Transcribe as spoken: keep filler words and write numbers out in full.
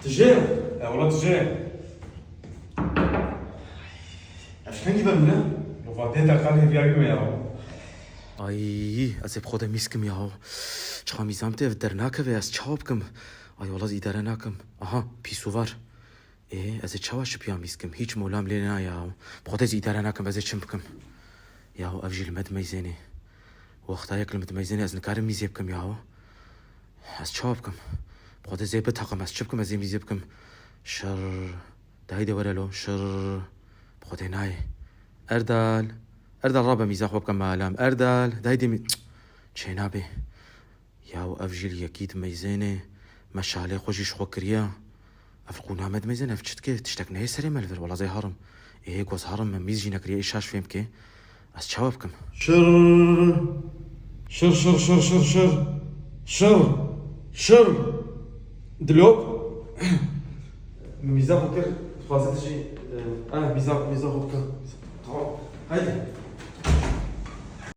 Tije? E, wala tije. Ev kengî be mine? Lo va dê te qal hêviya wî me ya. Ay, ez ê bi xwe de mîskim ya. Çiqa mîzam tê ev dernakeve, ez çawa bikim? Ay, wala ez îdare nakim. Aha, pîsovar. Ê, ez ê çawa şipiya mîskim? Hîç molam lê naya. Bi xwe de ez îdare nakim, ez ê çim bikim? Ya, ev jî li me dimeyzênê. Wexta yek li me dimeyzênê, ez nikarim mîzê bikim ya. Ez çawa bikim? Bi xwe de zê biteqim, ez çi bikim, ez ê mîzê bikim? Şir. De heydê were lo, şir. Bi xwe de nayê. Erdal. Erdal, rabe mîza xwe bikim malam. Erdal, de heydê mî-, çênabê. Ya ev jî li yekî dimeyzênê, me şalê xwe jî ji xwe kiriye. Ev li qûna me dimeyzêne, ev çi dike? Tiştek neyê serê me li vir, wela ez ê herim. Ê, goz herim, me mîz jî nekiriye, ê şaş fêm bike. Ez çawa bikim? Şir. Şir, şir, şir, şir, şir. Şir. Şir. Dilop. Mîza xwe kir, dixwaze tu jî, e, eh, mîza, mîza xwe bike. Tamam. Haydi.